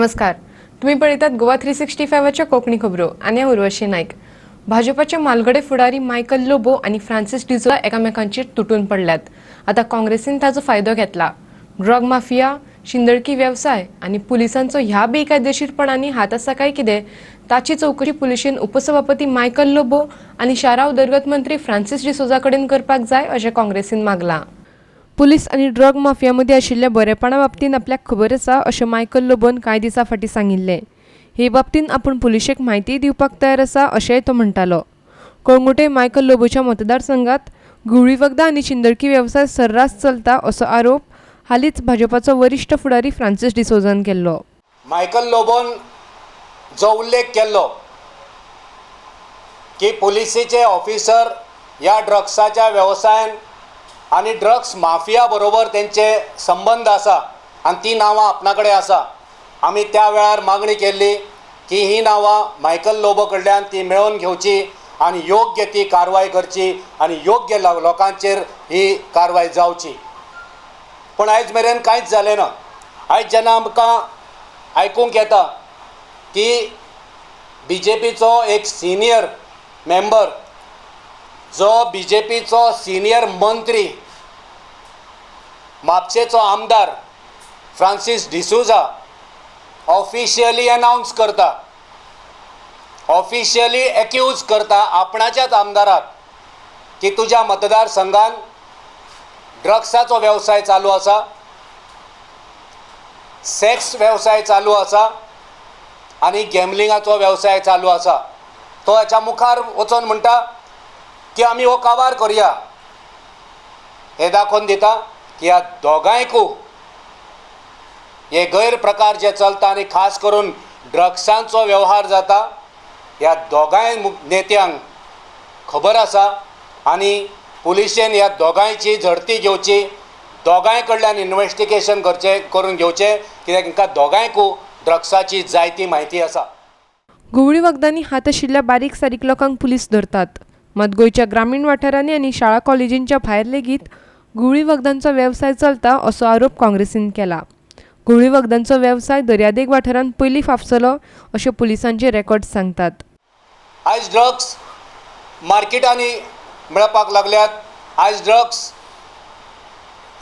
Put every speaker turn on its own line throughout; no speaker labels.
नमस्कार, तुम्ही पळयतात गोवा 365च्या कोंकणी खबरो आनी हांव उर्वशी नायक. भाजपाचे मालगडे फुडारी मायकल लोबो आनी फ्रांसीस डिसोझा एकामेकांचेर तुटून पडल्यात. आतां काँग्रेसीन ताचो फायदो घेतला. ड्रग माफिया, शिंदळकी वेवसाय आनी पुलिसांचो ह्या बेकायदेशीरपणांनी हात आसा काय कितें ताची चवकशी पुलिशेन उपसभापती मायकल लोबो आनी शारा उदरगत मंत्री फ्रांसीस डिसोझा कडेन करपाक जाय अशें काँग्रेसीन मागलां. पुलीस आनी ड्रग माफिया मदीं आशिल्ल्या बरेपणा बाबतींत आपल्याक खबर आसा अशें मायकल लोबोन कांय दिसां फाटीं सांगिल्लें. हे बाबतींत आपूण पुलिशेक म्हायतीय दिवपाक तयार आसा अशेंय तो म्हणटालो. कळंगूटे मायकल लोबोच्या मतदारसंघात घुंवळी वखदां आनी शिंदळकी वेवसाय सर्रास चलता असो आरोप हालींच भाजपाचो वरिश्ठ फुडारी फ्रांसीस डिसोझान केल्लो.
मायकल लोबोन जो उल्लेख केल्लो की पुलिसेचे ऑफिसर ह्या ड्रग्साच्या वेवसायान आनी ड्रग्स माफिया बरोबर तेंचे संबंद आसा आनी ती नांवां आपणा कडेन आसा. आमी त्या वेळार मागणी केल्ली की ही नांवां मायकल लोबो कडल्यान ती मेळोवन घेवची आनी योग्य ती कारवाय करची आनी योग्य लोकांचेर ही कारवाय जावची. पूण आयज मेरेन कांयच जालें ना. आयज जेन्ना आमकां आयकूंक येता की बी जे पीचो एक सिनियर मेंबर, जो बी जे पीचो सिनियर मंत्री, म्हापशेचो आमदार फ्रांसीस डिसोझा ऑफिशियली अनावन्स करता, ऑफिशियली एक्यूज करता आपणाच्याच आमदाराक की तुज्या मतदारसंघान ड्रग्साचो वेवसाय चालू आसा, सेक्स वेवसाय चालू आसा आनी गॅमलिंगाचो वेवसाय चालू आसा. तो हेच्या मुखार वचोन म्हणटा की आमी हो काबार करुया. हे दाखोवन दिता की ह्या दोगांयकू हे गैरप्रकार जे चलता आनी खास करून ड्रग्सांचो वेव्हार जाता ह्या दोगांय नेत्यांक खबर आसा आनी पुलिशेन ह्या दोगांयची झडती घेवची, दोगांय कडल्यान इन्वेस्टिगेशन करचें करून घेवचें, कित्याक तांकां दोगांयकू ड्रग्साची जायती म्हायती आसा.
घुंवळी वखदांनी हात आशिल्ल्या बारीक सारीक लोकांक पुलीस धरतात. मात गोंयच्या ग्रामीण वाठारांनी आनी शाळा कॉलेजींच्या भायर लेगीत घुंवळी वखदांचो वेवसाय चलता असो आरोप काँग्रेसीन केला. घुंवळी वखदांचो वेवसाय दर्यादेग वाठारांत पयलीं फाफसलो अशें पुलिसांचे रेकॉर्ड सांगतात.
आयज ड्रग्स मार्केटांनी मेळपाक लागल्यात. आयज ड्रग्स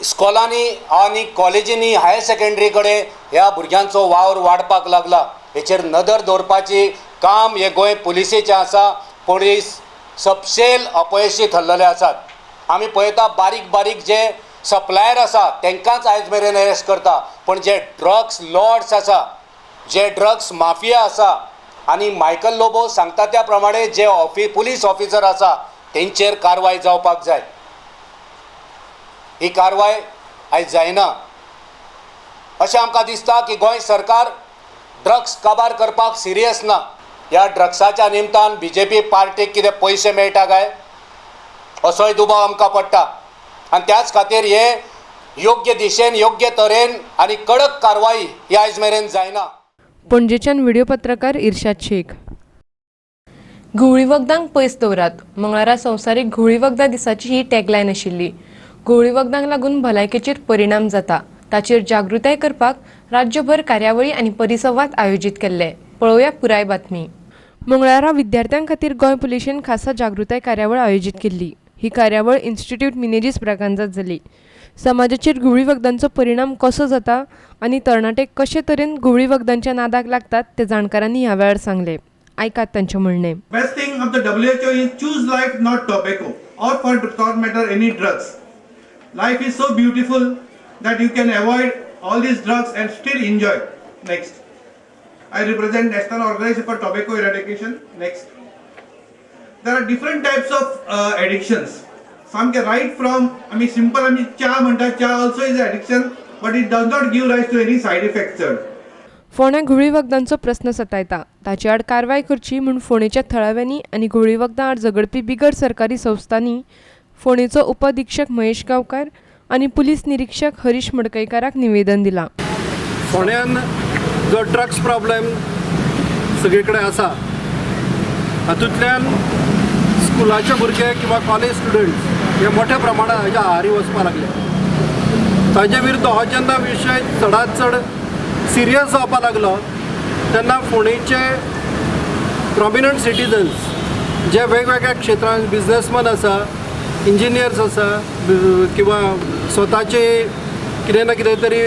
इस्कॉलांनी आनी कॉलेजींनी हायर सेकंडरी कडेन ह्या भुरग्यांचो वावर वाडपाक लागला. हेचेर नदर दवरपाची काम हें गोंय पुलिसेचें आसा. पुलीस सपशेल अपयशी ठरलेले आसात. आमी पळयता बारीक बारीक जे सप्लायर आसा तांकांच आयज मेरेन अरेस्ट करता, पूण जे ड्रग्स लॉर्ड्स आसा, जे ड्रग्स माफिया आसा आनी मायकल लोबो सांगता त्या प्रमाणे जे पुलीस ऑफिसर आसा तेंचेर कारवाय जावपाक जाय. ही कारवाय आयज जायना अशें आमकां दिसता की गोंय सरकार ड्रग्स काबार करपाक सिरियस ना. ह्या ड्रग्साच्या निमतान बी जे पी पार्टीक कितें पयशे मेळटा काय असोय दुबाव आमकां पडटा आनी त्याच खातीर हे योग्य दिशेन, योग्य तरेन आनी कडक कारवाय ही आयज मेरेन जायना.
पणजेच्यान व्हिडिओ पत्रकार इर्शाद शेख. घुंवळी वखदांक पयस दवरात. मंगळारा संवसारीक घुंवळी वखदां दिसाची ही टॅगलायन आशिल्ली. घुंवळी वखदांक लागून भलायकेचेर परिणाम जाता ताचेर जागृताय करपाक राज्यभर कार्यावळी आनी परिसंवाद आयोजीत केल्ले. पळोवया पुराय बातमी. मंगळारा विद्यार्थ्यां खातीर गोंय पुलिशेन खासा जागृताय कार्यावळ आयोजीत केल्ली. ही कार्यावळ इन्स्टिट्यूट मिनेजीस ब्रागांजात जाली. समाजाचेर घुंवळी वखदांचो परिणाम कसो जाता आनी तरणाटे कशे तरेन घुंवळी वखदांच्या नादाक लागतात ते जाणकारांनी ह्या वेळार सांगलें. आयकात तांचें म्हणणें.
Best thing of the WHO is choose life, not tobacco, or for that matter any drugs. Life is so beautiful that you can avoid all these drugs and still enjoy. Next. I represent National Organization for Tobacco Eradication. Next. There are different types of addictions. Some can right from, I mean simple, I mean cha manta, cha also is addiction, but it does not give rise to any side effects, sir.
फोंड्या घुंवळी वखदांचो प्रस्न सतायता ताचे आड कारवाय करची म्हूण फोंडेच्या थळाव्यांनी आनी घुंवळी वखदां आड झगडपी बिगर सरकारी संस्थांनी फोंडेचो उपअधिक्षक महेश गांवकार आनी पुलीस निरिक्षक हरीश मडकयकाराक निवेदन दिलां.
फोंड्यान जो ड्रग्स प्रॉब्लेम सगळे कडेन आसा हातूंतल्यान स्कुलाचे भुरगे किंवा कॉलेज स्टुडंट्स हे मोठ्या प्रमाणात हाज्या आहारी वचपाक लागले. ताजे विरुद्ध हो जेन्ना विशय चडांत चड सिरियस जावपाक लागलो तेन्ना फोंडेचे प्रॉमिनंट सिटीजन्स जे वेगवेगळ्या क्षेत्रांत बिजनसमॅन आसा, इंजिनियर्स आसा किंवा स्वताचे कितें ना कितें तरी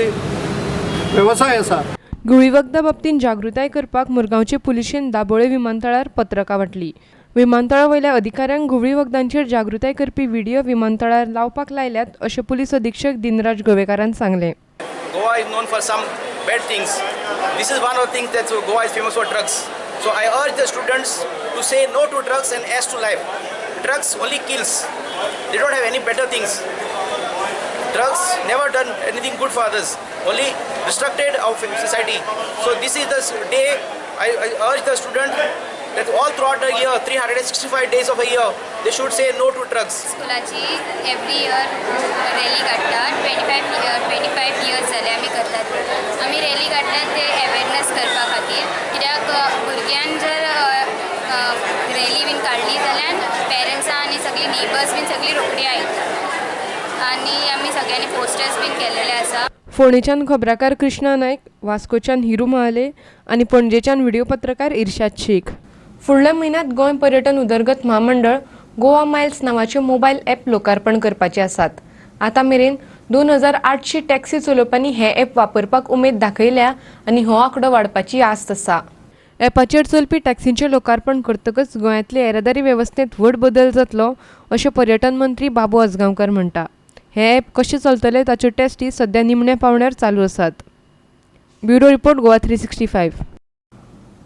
वेवसाय आसा.
गुळी वखदां बाबतींत जागृताय करपाक मुरगांवचे पुलिशेन दाबोळे विमानतळार पत्रकां वांटली. विमानतळा वयल्या अधिकाऱ्यांक घुंवळी वखदांचेर जागृताय करपी व्हिडियो विमानतळार लावपाक लायल्यात अशें पुलीस अधीक्षक दिनराज गोवेकारान सांगलें.
Goa is known for some bad things. This is one of the things that Goa is famous for, drugs. So I urge the students to say no to drugs and yes to life. Drugs only kills. They don't have any better things. Drugs never done anything good for others, only destructed our society. So this is the day I urge the student that all throughout the year, 365 days of a year, they should say no to drugs.
स्कुलाची every year rally काडटा. 25 years जाले आमी करतात. आमी rally काडटात ते awareness करपा खातीर, कित्याक भुरग्यान जर रॅली बीन काडली जाल्यार पेरंट्सां आनी सगळीं नेबर्स बीन सगळीं रोखडी आयता आनी आमी सगळ्यांनी पोस्टर्स बीन केलेले आसा.
फोंडेच्यान खबराकार कृष्णा नायक, वास्कोच्यान हिरू महाले आनी पणजेच्यान व्हिडिओ पत्रकार इर्शाद शेख. फुडल्या म्हयन्यांत गोंय पर्यटन उदरगत म्हामंडळ गोवा मायल्स नांवाचें मोबायल ॲप लोकार्पण करपाचे आसात. आतां मेरेन 2800 टॅक्सी चलोवप्यांनी हें ॲप वापरपाक उमेद दाखयल्या आनी हो आंकडो वाडपाची आस्त आसा. ॲपाचेर चलपी टॅक्सींचें लोकार्पण करतकच गोंयांतले येरादारी वेवस्थेंत व्हड बदल जातलो अशें पर्यटन मंत्री बाबू आजगांवकार म्हणटा. हें ॲप कशें चलतलें ताच्यो टेस्टी सध्या निमण्या पावंड्यार चालू आसात. Bureau report, Goa 365.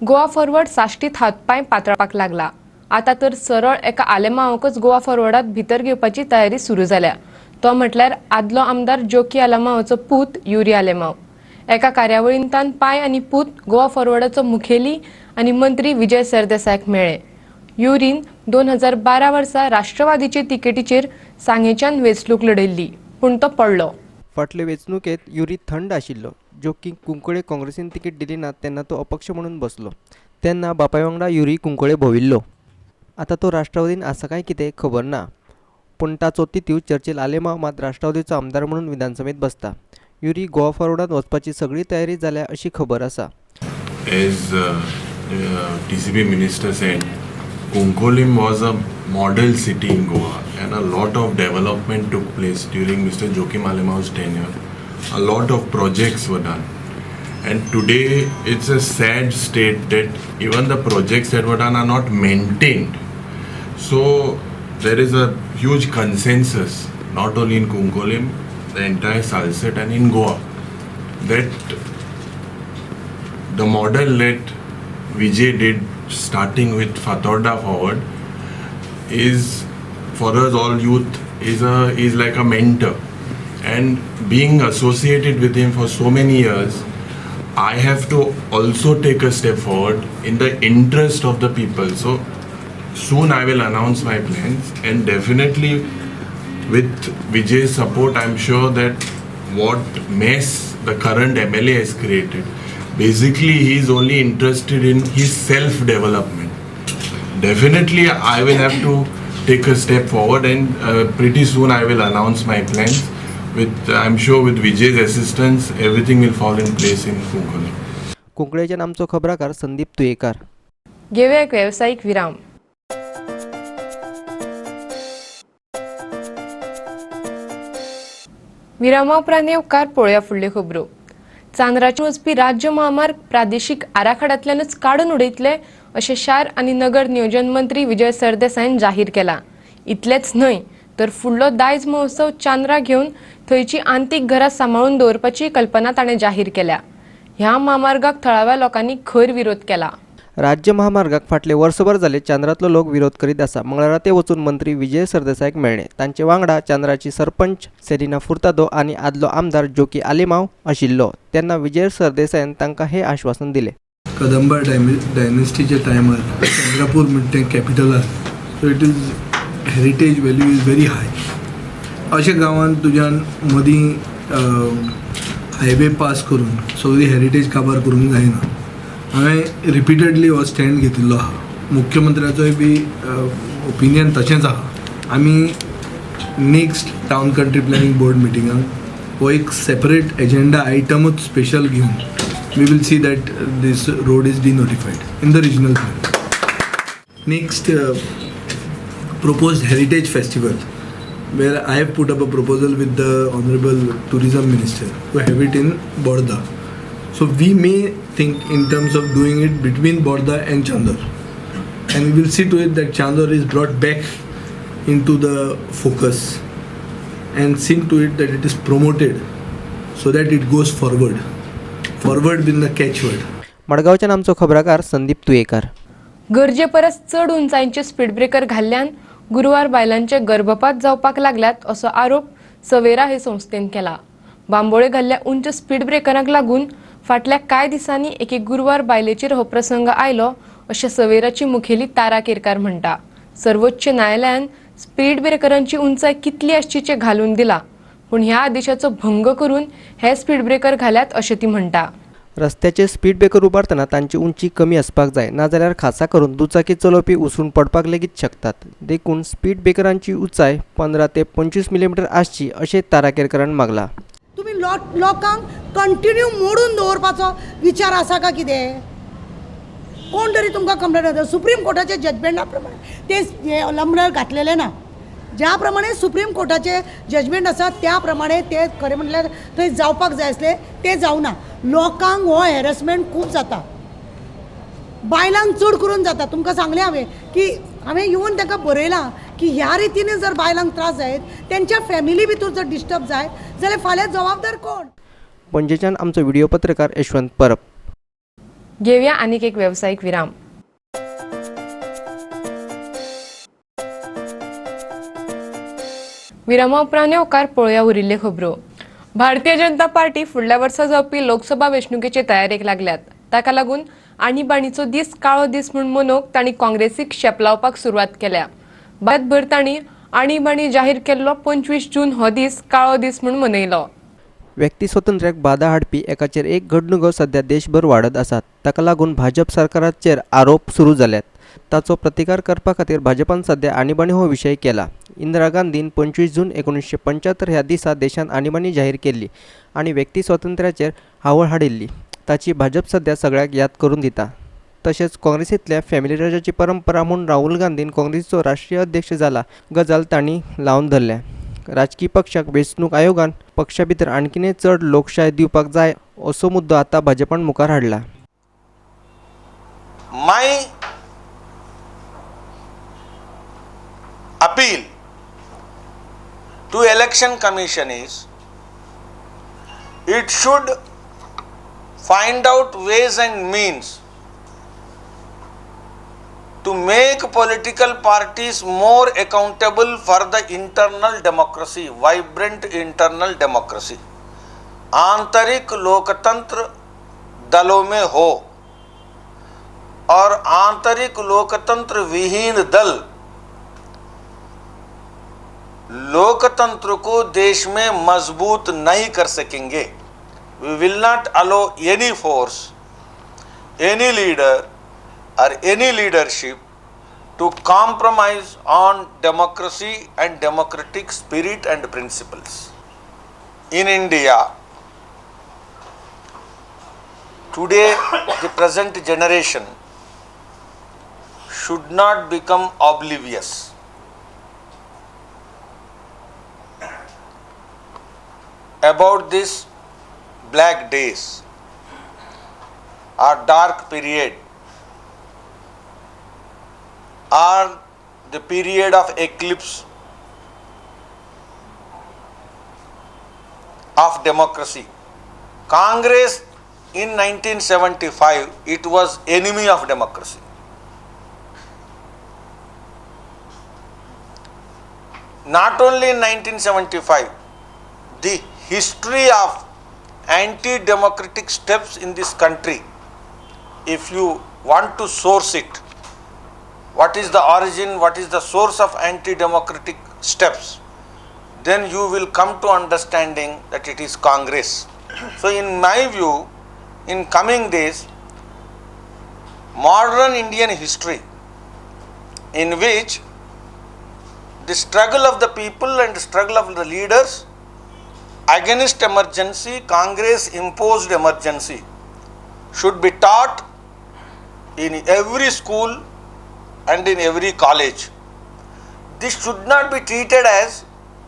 Goa Forward साश्टीत हातपांय पातळपाक लागला. आतां तर सरळ एका आलेमांवाकच गोवा फॉरवर्डात भितर घेवपाची तयारी सुरू जाल्या. तो म्हटल्यार आदलो आमदार जोकी आलेमांवाचो पूत युरी आलेमांव. एका कार्यावळींतान पाय आनी पूत गोवा फॉरवर्डाचो मुखेली आनी मंत्री विजय सरदेसायाक मेळ्ळे. युरीन 2012 वर्सा राष्ट्रवादीचे तिकेटीचेर सांगेच्यान वेंचणूक लढयल्ली, पूण तो पडलो.
फाटले वेंचणुकेंत युरी थंड आशिल्लो. जोकीक कुंकळे काँग्रेसीन तिकीट दिली ना तेन्ना तो अपक्ष म्हणून बसलो. तेन्ना बापाय वांगडा युरी कुंकळे भोंविल्लो. आतां तो राष्ट्रवादीन आसा काय कितें खबर ना, पूण ताचो तितू चर्चिल आलेमांव मात राष्ट्रवादीचो आमदार म्हणून विधानसभेंत बसता. युरी गोवा फॉरवर्डांत वचपाची सगळी तयारी जाल्या अशी खबर आसा.
As TCP minister said, Cuncolim was a model city in Goa and a lot of development took place during Mr. Joaquim Alemao's tenure. A lot of projects were done. And today it's a sad state that even the projects that were done are not maintained. So there is a huge consensus, not only in Cuncolim, the entire Salcete and in Goa, that the model that Vijay did starting with Fatorda forward is for us all youth is like a mentor, and being associated with him for so many years, I have to also take a step forward in the interest of the people. So soon I will announce my plans, and definitely with Vijay's support, I'm sure that what mess the current MLA has created, basically he is only interested in his self-development. Definitely I will have to take a step forward, and pretty soon I will announce my plans. With, I'm sure with Vijay's assistance, everything will fall in place in Cuncolim.
कुंकळेच्यान आमचो खबराकार संदीप तुयेकार.
घेवया एक वेवसायीक विराम. विरामा उपरांत येवकार पळोवया फुडल्यो खबरो. चांदराचेर वचपी राज्य महामार्ग प्रादेशीक आराखड्यांतल्यानच काडून उडयतले अशें शार आनी नगर नियोजन मंत्री विजय सरदेसायान जाहीर केलां. इतलेंच न्हय तर फुडलो दायज महोत्सव चांद्रा घेवन थंयची आंतीक घरां सांबाळून दवरपाची कल्पना ताणें जाहीर केल्या. ह्या म्हामार्गाक थळाव्या लोकांनी खर विरोध केला.
राज्य महामार्गाक फाटले वर्सभर जाले चांद्रांतलो लोक विरोध करीत आसा. मंगळारा ते वचून मंत्री विजय सरदेसायाक मेळ्ळे. तांचे वांगडा चांद्राची सरपंच सेलिना फुर्तादो आनी आदलो आमदार जोकी आलेमांव आशिल्लो. तेन्ना विजय सरदेसायान तांकां हे आश्वासन दिलें.
कदंबा डायनेस्टीच्या टायमार चंद्रपूर म्हणटा तें कॅपिटल आसा. So it is heritage value is very high. अशा गांवांत तुज्यान मदीं हायवे पास करून सगळी हेरिटेज काबार करूंक जायना. हांवें रिपिटेडली हो स्टँड घेतिल्लो आहा. मुख्यमंत्र्याचोय बी ओपिनियन तशेंच आहा. आमी next town country planning board मिटिंगाक हो एक सेपरेट एजेंडा आयटमूच स्पेशल घेवन We will see that this road is denotified in the regional plan. Next, proposed heritage festival, where I have put up a proposal with the Honorable Tourism Minister to have it in Borda. So we may think in terms of doing it between Borda and Chandor, and we will see to it that Chandor is brought back into the focus and see to it that it is promoted so that it goes forward. Forward being the catchword.
मडगांवच्यान आमचो खबराकार संदीप तुयेकर.
गरजे परस चड उंचायेचे speed breaker घाल्ल्यान गुरुवार बायलांचे गर्भपात जावपाक लागल्यात असो आरोप सवेरा हे संस्थेन केला. बांबोळे घाल्ल्या उंच स्पीड ब्रेकरांक लागून फाटल्या कांय दिसांनी एके गुरुवार बायलेचेर हो प्रसंग आयलो अशें सवेराची मुखेली तारा केरकार म्हणटा. सर्वोच्च न्यायालयान स्पीड ब्रेकरांची उंचाय कितली आसची तें घालून दिला, पूण ह्या आदेशाचो भंग करून हे स्पीड ब्रेकर घाल्यात अशें ती म्हणटा.
रस्त्याचे स्पीड ब्रेकर उबारतना तांची उंची कमी आसपाक जाय, नाजाल्यार खासा करून दुचाकी चलोवपी उसळून पडपाक लेगीत शकतात. देखून स्पीड ब्रेकरांची उंचाय 15 ते 25 मिलीमीटर आसची अशें तारा केरकारान मागला.
तुमी लोकांक कंटिन्यू मोडून दवरपाचो विचार आसा काय कितें? कोण तरी तुमकां कंप्लेन येता. सुप्रीम कोर्टाच्या जजमेंटा प्रमाणे ते लंबनर घातलेले ना, ज्या प्रमाणे सुप्रीम कोर्टाचे जजमेंट आसा त्या प्रमाणे ते खरें म्हटल्यार थंय जावपाक जाय आसले ते जावना. लोकांक हो हॅरसमेंट खूब जाता, बायलांक चड करून जाता. तुमकां सांगलें हांवें की हांवें येवन तांकां बरयलां की ह्या रितीने जर बायलांक त्रास जायत, तेंच्या फॅमिली भितर जर डिस्टर्ब जायत जाल्यार फाल्यां जबाबदार कोण?
पणजेच्यान आमचो व्हिडिओ पत्रकार यशवंत परब.
घेवया आनीक एक वेवसायीक विराम. विरामा उपरांत येवकार पळोवया उरिल्ल्यो खबरो. भारतीय जनता पार्टी फुडल्या वर्सा जावपी लोकसभा वेंचणुकेचे तयारेक लागल्यात. ताका लागून आणीबाणीचो दीस काळो दीस म्हूण मनोवंक तांणी काँग्रेसीक शेपलावपाक सुरवात केल्या. भारतभर तांणी आणीबाणी जाहीर केल्लो 25 जून हो दीस काळो दीस म्हूण मनयलो.
व्यक्ती स्वातंत्र्याक बादा हाडपी एकाचेर एक घडणुको सध्या देशभर वाडत आसात. ताका लागून भाजप सरकाराचेर आरोप सुरू जाल्यात. ताचो प्रतिकार करपा खातीर भाजपान सध्या आणीबाणी हो विशय केला. इंदिरा गांधीन 25 जून 1975 ह्या दिसा देशांत आणीबाणी जाहीर केल्ली आनी व्यक्ती स्वातंत्र्याचेर हावळ हाडिल्ली. ताची भाजप सध्या सगळ्याक याद करून दिता. तशेंच काँग्रेसींतल्या फॅमिली राजाची परंपरा म्हूण राहुल गांधीन काँग्रेसीचो राष्ट्रीय अध्यक्ष जाला गजाल तांणी लावन धरल्या. राजकी पक्षाक वेंचणूक आयोगान पक्षा भितर आणखीनय चड लोकशाय दिवपाक जाय असो मुद्दो आतां भाजपान मुखार हाडला.
My appeal to Election Commission is, it should find out ways and means to make political parties more accountable for the internal democracy, vibrant internal democracy. आंतरिक लोकतंत्र दलों में हो और आंतरिक लोकतंत्र विहीन दल लोकतंत्र को देश में मजबूत नहीं कर सकेंगे. We will not allow any force, any leader or any leadership to compromise on democracy and democratic spirit and principles. In India, today the present generation should not become oblivious. About this black days or dark period or the period of eclipse of democracy. Congress in 1975, it was enemy of democracy. Not only in 1975, the history of anti-democratic steps in this country, if you want to source it, what is the origin, what is the source of anti-democratic steps, then you will come to understanding that it is Congress. So in my view, in coming days, modern Indian history, in which the struggle of the people and the struggle of the leaders against emergency, Congress imposed emergency. should be taught in every school and in every college. This should not be treated as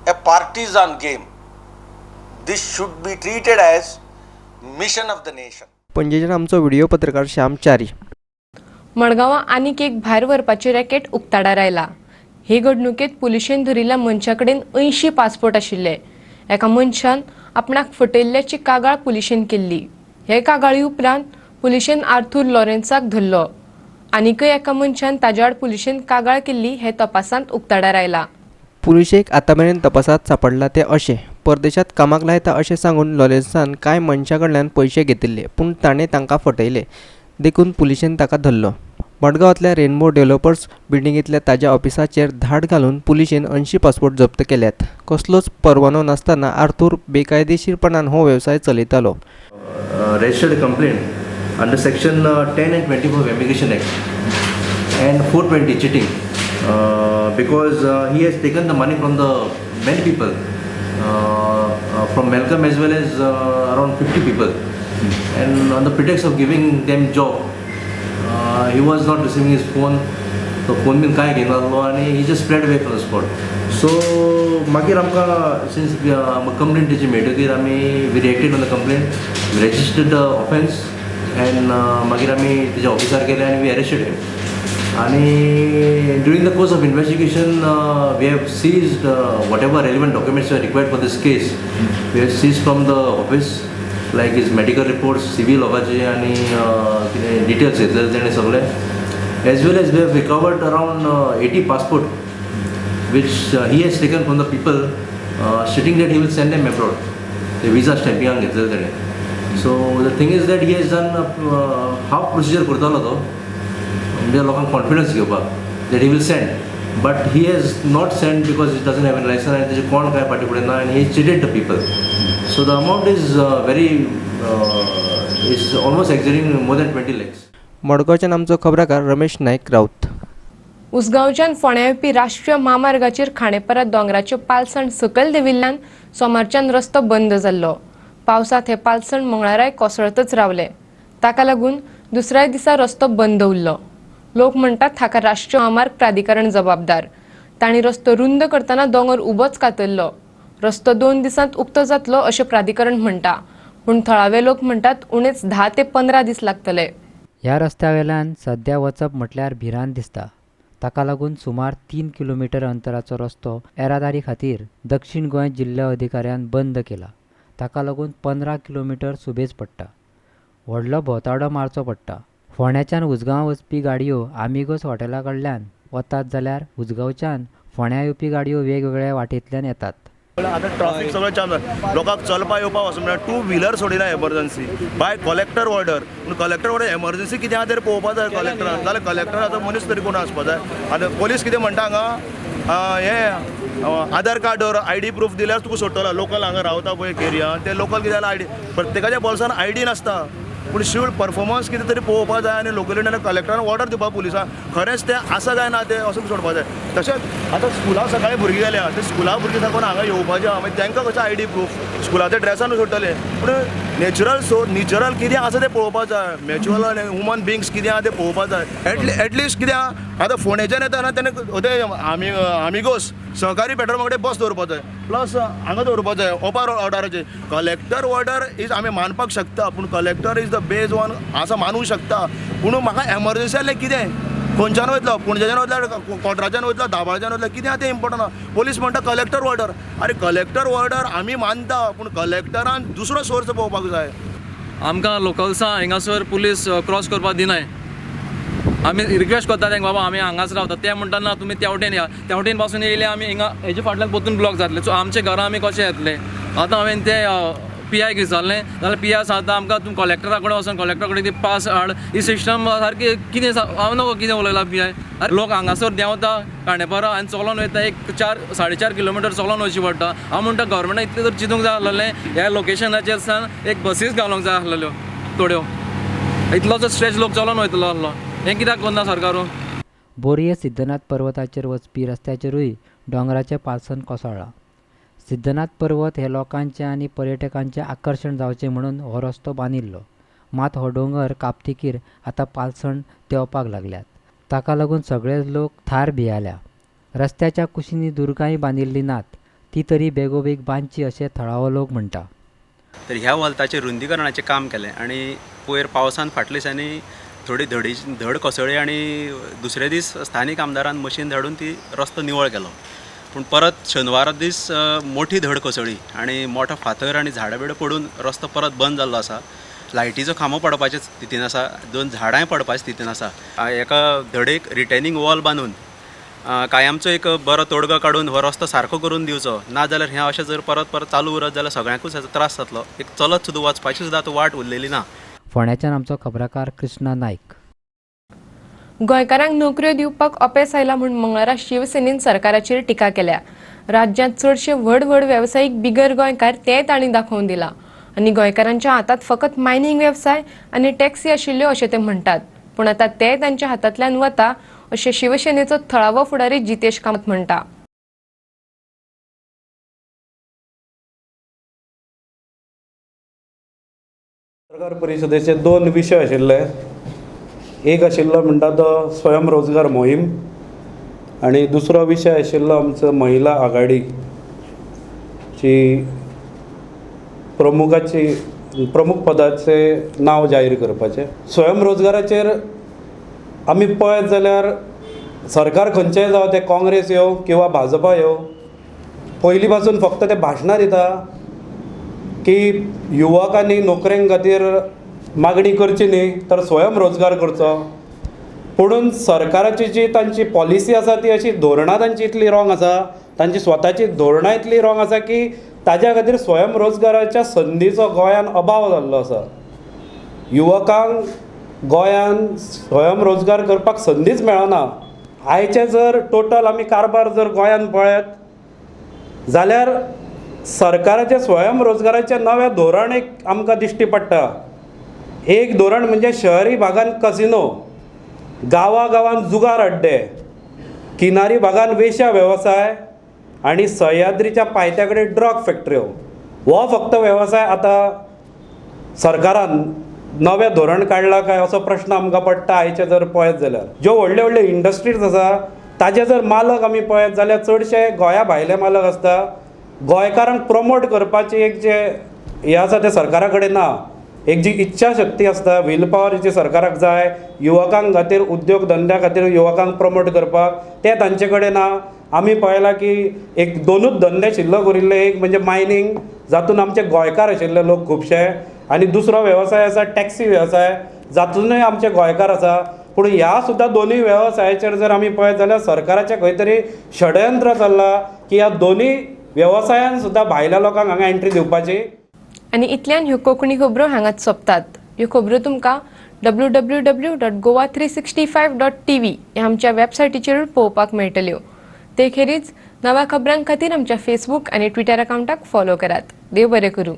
a partisan game. This should be treated as mission of the nation.
पणजेच्यान आमचो video पत्रकार श्याम च्यारी.
मडगांवां आनीक एक भायर व्हरपाची racket उक्ताडार आयला. हे घडणुकेंत पुलिशेन धरिल्ल्या मनशा कडेन 80 पासपोर्ट आशिल्ले. एका मनशान आपणाक फटयल्ल्याची कागाळ पुलिशेन केल्ली. हे कागाळी उपरांत पुलिशेन आर्थूर लॉरेन्साक धरलो. आनीकय एका मनशान ताज्या आड पुलिशेन कागाळ केल्ली हे तपासांत उक्ताडार आयला.
पुलिशेक आतां मेरेन तपासांत सांपडला ते अशें परदेशांत कामाक लायता अशें सांगून लॉरेन्सान कांय मनशां कडल्यान पयशे घेतिल्ले, पूण ताणें तांकां फटयले देखून पुलिशेन ताका धरलो. मडगांवांतल्या रेनबो डेव्हलपर्स बिल्डिंगेंतल्या ताज्या ऑफिसाचेर धाड घालून पुलिशेन 80 पासपोर्ट जप्त केल्यात. कसलोच परवानो नासतना आर्थूर बेकायदेशीरपणान हो वेवसाय चलयतालो.
Registered complaint under section 10 and 24 of Immigration Act and 420 cheating because he has taken the money from the many people from Malcolm as well as around 50 people, and on the pretext of giving them job he was not receiving his phone. So phone bin काय घेनासलो आनी he just fled away from the spot. So मागीर आमकां since complaint तेजी मेळटकीर आमी we reacted on the complaint, we registered the offence and मागीर आमी तेज्या ऑफिसार गेले आनी we arrested him. आनी during the course of investigation we have seized whatever relevant documents are required for this case. We have seized from the office like his medical reports, civil लोकांचे आनी कितें details घेतलेले तेणें सगळे, as well as we have recovered around 80 passport which he has taken from the people stating that he will send them abroad. The visa stamping घेतलेले तेणें. So the thing is that he has done half procedure करतालो तो, म्हणजे लोकांक confidence घेवपाक that he will send, but he has not send because he doesn't have an licence आनी तेजे कोण कांय फाटीं फुडें ना आनी he cheated the people. So the amount is very is almost exceeding more than 20 lakhs.
मडगांवच्यान आमचो खबराकार रमेश नायक राऊत.
उसगांवच्यान फोंड्या येवपी राष्ट्रीय म्हामार्गाचेर खांडेपारा दोंगराच्यो पालसण सकयल देंविल्ल्यान सोमारच्यान रस्तो बंद जाल्लो. पावसांत हे पालसण मंगळाराय कोसळतच रावले. ताका लागून दुसऱ्याय दिसा रस्तो बंद उरलो. लोक म्हणटात हाका राष्ट्रीय म्हामार्ग प्राधिकरण जबाबदार. तांणी रस्तो रुंद करतना दोंगर उबोच कातरलो. रस्तो 2 दिसांत उक्तो जातलो अशें प्राधिकरण म्हणटा, पूण थळावे लोक म्हणटात उणेच 10 ते 15 दीस लागतले.
ह्या रस्त्या वेल्यान सद्या वचप म्हटल्यार भिरांत दिसता. ताका लागून सुमार 3 किलोमिटर अंतराचो रस्तो येरादारी खातीर दक्षिण गोंय जिल्लो अधिकाऱ्यान बंद केला. ताका लागून 15 किलोमिटर सुबेज पडटा. व्हडलो भोंवताडो मारचो पडटा. फोंड्याच्यान उसगांव वचपी गाडयो आमिगोस हॉटेला कडल्यान वतात जाल्यार उसगांवच्यान फोंड्या येवपी गाडयो वेगवेगळ्या वाटेंतल्यान येतात.
आतां ट्राफीक सगळें जाम जाला, लोकांक चलपा येवपाक वचून मेळना. टू व्हिलर सोडिना एमर्जन्सी बाय कलेक्टर ऑर्डर. पूण कलेक्टर ऑर्डर एमर्जन्सी कितें आहा तरी पळोवपा जाय कलेक्टरान, जाल्यार कलेक्टराचो मनीस तरी कोण आसपा जाय. आनी पोलीस कितें म्हणटा हांगा हें आधार कार्ड दवर, I D proof दिल्यार तुका सोडटलो. लोकल हांगा रावता पळय एरियान ते लोकल कितें जाल्यार I D, प्रत्येकाच्या बोल्सान I D नासता. पूण शिवड परफॉर्मन्स कितें तरी पळोवपा जाय आनी लोकली कलेक्टरान ऑर्डर दिवपा पुलिसांक खरेंच तें आसा काय ना तें असो सोडपा जाय. तशेंच आतां स्कुलां सकाळीं भुरगीं गेल्या, ते स्कुलां भुरगीं साकून हांगा येवपाचें आहा, मागीर तांकां कशें I D proof स्कुलाच्या ड्रेसान सोडटले. पूण नॅचरल सो नेचरल कितें आसा तें पळोवपा जाय, नॅचरल आनी ह्युमन बिंग्स कितें आहा तें पळोवपा जाय. एटलिस्ट कितें आहा आतां फोंडेच्यान येतना तेणें ते आमिगोस सहकारी पेट्रोल पंपा कडेन बस दवरपा जाय, प्लस हांगा दवरपा जाय ओपार ऑर्डराचेर. कलेक्टर ऑर्डर is आमी मानपाक शकता, पूण collector is the base one आसा मानूंक शकता. पूण म्हाका एमर्जन्सी जाल्यार कितें खंयच्यान वयतलो, पणजेच्यान वयतलो, कोटराच्यान वयतलो, दाबाळच्यान वयतलो, कितें आहा तें इम्पोर्टंट आहा. पोलीस म्हणटा कलेक्टर ऑर्डर, आरे कलेक्टर ऑर्डर आमी मानता, पूण कलेक्टरान दुसरो सोर्स पळोवपाक जाय.
आमकां लोकल्सां हिंगासर पुलीस क्रॉस करपाक दिनाय. आमी रिक्वेस्ट करता तांकां, बाबा आमी हांगाच रावता. ते म्हणटा ना तुमी त्या वटेन या, त्या वटेन पासून येयले आमी हिंगा हेजे फाटल्यान परतून ब्लॉक जातले. सो आमचे घरां आमी कशें येतले? आतां हांवें ते पी आयक विचारलें जाल्यार पी I सांगता आमकां तूं कलेक्टरा कडेन वचोन कलेक्टरा कडेन ती पास हाड. ही सिस्टम सारकी कितें हांव नको कितें उलयलां पी I. लोक हांगासर देंवता खांडेपारा आनी चलोन वयता, एक 4 साडे 4 किलोमिटर चलोन वचचें पडटा. हांव म्हणटा गव्हर्मेंटान इतलें तर चिंतूंक जाय आसलेलें ह्या लोकेशनाचेर सान एक बसीस घालूंक जाय आसलेल्यो थोड्यो, इतलोसो स्ट्रेच लोक चलोन वयतलो आसलो. हें कित्याक करना सरकारू?
बोरये सिद्धनाथ पर्वताचेर वचपी रस्त्याचेरूय दोंगराचें पालसण कोसळ्ळां. सिद्धनाथ पर्वत हे लोकांचें आनी पर्यटकांचें आकर्शण जावचें म्हणून हो रस्तो बांदिल्लो. मात हो दोंगर कापतिकीर आतां पालसण देंवपाक लागल्यात. ताका लागून सगळे लोक थार भियाल्या. रस्त्याच्या कुशींनी दुर्गांय बांदिल्लीं नात, ती तरी बेगोबेग बांदची अशें थळावो लोक म्हणटा.
तर ह्या वॉल्ताचें रुंदीकरणाचें काम केलें आनी पयर पावसान फाटल्या दिसांनी थोडी धड कोसळ्ळी आनी दुसरे दीस स्थानीक आमदारान मशीन धाडून ती रस्तो निवळ केलो. पूण परत शेनवारा दीस मोठी धड कोसळ्ळी आनी मोठो फातर आनी झाडां बिडां पडून रस्तो परत बंद जाल्लो आसा. लायटीचो खांबो पडपाचे स्थितीन आसा, 2 झाडांय पडपाचे स्थितीन आसा. एका धडेक रिटेनिंग वॉल बांदून कायमचो एक बरो तोडगो काडून हो रस्तो सारको करून दिवचो, ना जाल्यार हें अशें जर परत परत चालू उरत जाल्यार सगळ्यांकूच हेचो त्रास जातलो. एक चलत सुद्दां वचपाची सुद्दां आतां वाट उरलेली ना.
फोंड्याच्यान आमचो खबराकार कृष्णा नायक.
गोंयकारांक नोकऱ्यो दिवपाक अपेस आयला म्हूण मंगळारा शिवसेनेन सरकाराचेर टिका केल्या. राज्यांत चडशे व्हड व्हड वेवसायीक बिगर गोंयकार ते तांणी दाखोवन दिला आनी गोंयकारांच्या हातांत फकत मायनिंग वेवसाय आनी टॅक्सी आशिल्ल्यो अशें ते म्हणटात. पूण आतां ते तांच्या हातांतल्यान वता अशें शिवसेनेचो थळावो फुडारी जितेश कामत म्हणटा.
पत्रकार परिशदेचे 2 विशय आशिल्ले. एक आशिल्लो म्हणटा तो स्वयं रोजगार मोहीम आनी दुसरो विशय आशिल्लो आमचो महिला आघाडी ची प्रमुख पदाचे नांव जाहीर करपाचें. स्वयं रोजगाराचेर आमी पळयत जाल्यार सरकार खंयचेंय जावं, तें काँग्रेस येवं किंवा भाजपा येवं, पयलीं पासून फक्त ते भाशणां दिता की युवकांनी नोकरें खातीर मागणी करची न्ही तर स्वयं रोजगार करचो. पुणून सरकाराची जी तांची पॉलिसी आसा ती अशी धोरणां तांची इतली रॉंग आसा, तांची स्वताची धोरणां इतली रॉंग आसा की ताज्या खातीर स्वयं रोजगाराच्या संदीचो गोंयान अभाव जाल्लो आसा. युवकांक गोंयान स्वयं रोजगार करपाक संदीच मेळना. आयचे जर टोटल आमी कारभार जर गोंयान पळयत जाल्यार सरकाराचें स्वयं रोजगाराचें नवें धोरण एक आमकां दिश्टी पडटा. एक धोरण म्हणजे शहरी भागान कसिनो, गांवागांवान जुगार अड्डे, किनारी भागान वेश्या वेवसाय आनी सह्याद्रीच्या पायथ्या कडेन ड्रग फॅक्टऱ्यो. हो फक्त वेवसाय आतां सरकारान नवें धोरण काडलां काय असो प्रश्न आमकां पडटा. आयचे जर पळयत जाल्यार ज्यो व्हडल्यो व्हडल्यो इंडस्ट्रीज आसा ताजे जर मालक आमी पळयत जाल्यार चडशे गोंया भायले मालक आसता. गोंयकारांक प्रमोट करपाची एक जे हें आसा तें सरकारा कडेन ना. एक जी इच्छा शक्ती आसता, will power जी सरकाराक जाय युवकां खातीर, उद्योग धंद्या खातीर युवकांक प्रमोट करपाक, तें तांचे कडेन ना. आमी पळयलां की एक दोनूच धंदे शिल्लक उरिल्ले, एक म्हणजे मायनींग जातून आमचे गोंयकार आशिल्ले लोक खुबशे, आनी दुसरो वेवसाय आसा टॅक्सी वेवसाय जातूनय आमचे गोंयकार आसा. पूण ह्या सुद्दां दोनूय वेवसायाचेर जर आमी पळयत जाल्यार सरकाराचें खंय तरी षडयंत्र चल्लां की ह्या दोनूय वेवसायान सुद्दां भायल्या लोकांक हांगा एंट्री दिवपाची.
आनी इतल्यान ह्यो कोंकणी खबरो हांगाच सोंपतात. ह्यो खबरो तुमकां www.goa365.tv ह्या आमच्या वेबसायटीचेरूय पळोवपाक मेळटल्यो. ते खेरीज नव्या खबरां खातीर आमच्या फेसबूक आनी ट्विटर अकावंटाक फॉलो करात. देव बरें करूं.